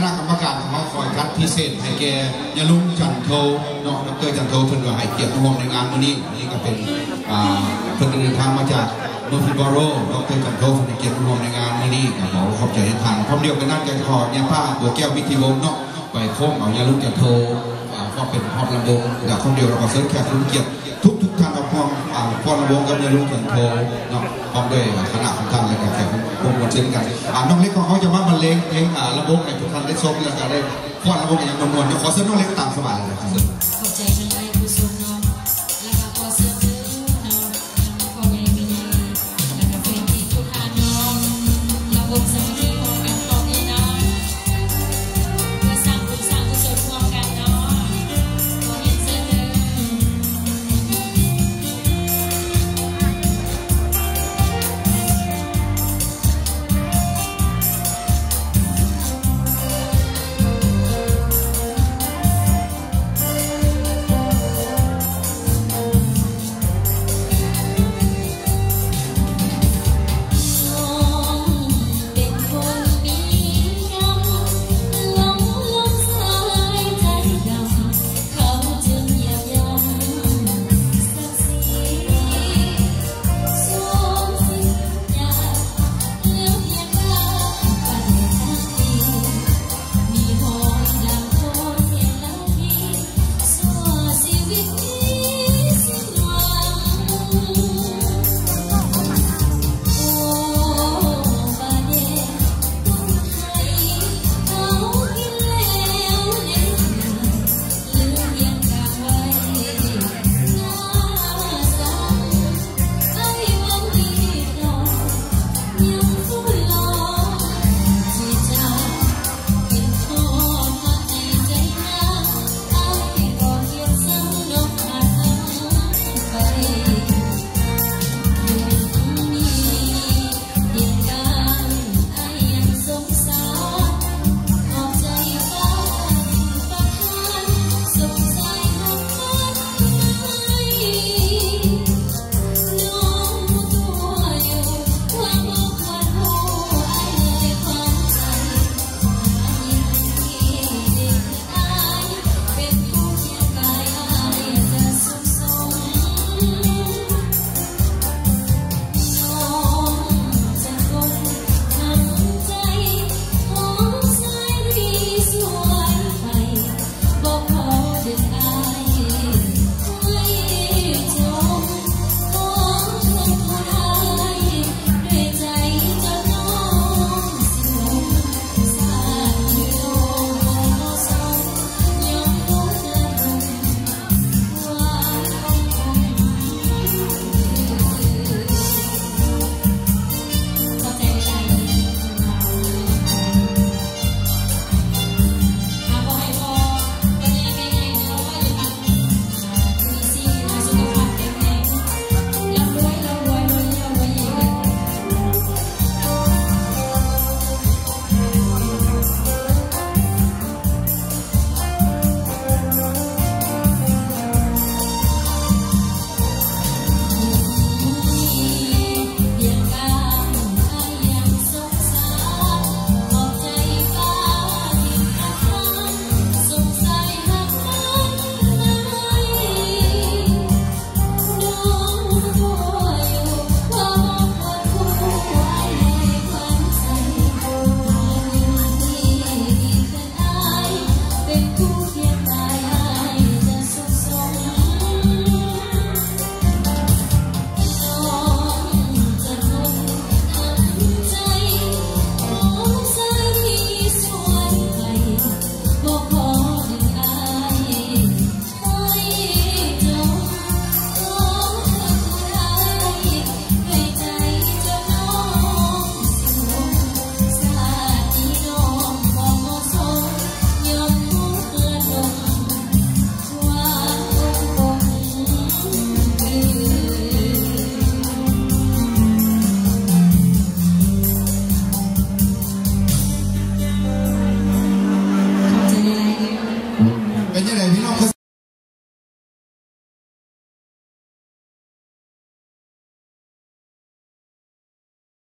ຄະນະກຳມະການຂອງເຮົາ ຂໍຈັດພິເສດໃຫ້ແກ່ຍາລຸງຈັນໂທເນາະ ດອກເຕີ ຈັນໂທ ເພິ່ນວ່າໃຫ້ກຽດມາຮ່ວມໃນງານມື້ນີ້. ນີ້ກໍເປັນ ອ່າ ເພິ່ນເດີນທາງມາຈາກເມືອງ Peterborough ດອກເຕີ ຈັນໂທ ເພິ່ນໃຫ້ກຽດມາຮ່ວມໃນງານມື້ນີ້ ກໍຂໍຂອບໃຈທາງທ່ານ. ພ້ອມດຽວກັນນັ້ນ ກໍຂໍຍາປ້າ ບົວແກ້ວ ມິດທິວົງເນາະ ໄປໂຄ້ງເອົາຍາລຸງຈັນໂທ ອ່າ ຄວາມເປັນຮອບລຳວົງ ແລະ ຄວາມດຽວເຮົາກໍເຊີນແຂກຜູ້ມີກຽດທຸກໆທ່ານ ມາຮ່ວມ ອ່າ ຟ້ອນລຳວົງກັບຍາລຸງຈັນໂທເນາະ ພ້ອມດ້ວຍຄະນະຂອງທ່ານ ແລະ ກໍແຂກຜູ້ມ່ວນຊື່ນກັນ. ອ່າ ນ້ອງເລັກຂອງເຮົາຈະມາບັນເລງເພງ ອ່າ ລຳວົງໃຫ້ທຸກທ່ານໄດ້ຊົມ ແລະ ກໍໄດ້ຟ້ອນລຳວົງກັນຢ່າງມ່ວນໆເນາະ. ຂໍເຊີນນ້ອງເລັກຕາມສະບາຍເລີຍ. ຂອບໃຈທາງອ້າຍຜູ້ຊົມເນາະ ແລະ ກໍຂໍເຊີນເດີເນາະ ພໍ່ແມ່ແມ່ໃຫຍ່ ແລະ ກໍແຟນເພງທຸກທ່ານເນາະ ລຳວົງສາມັກຄີຮ່ວມກັນຕອນນີ້ເນາະ ເພື່ອສ້າງບຸນສ້າງກຸສົນຮ່ວມກັນເນາະ ຂໍຮຽນເຊີນເດີ.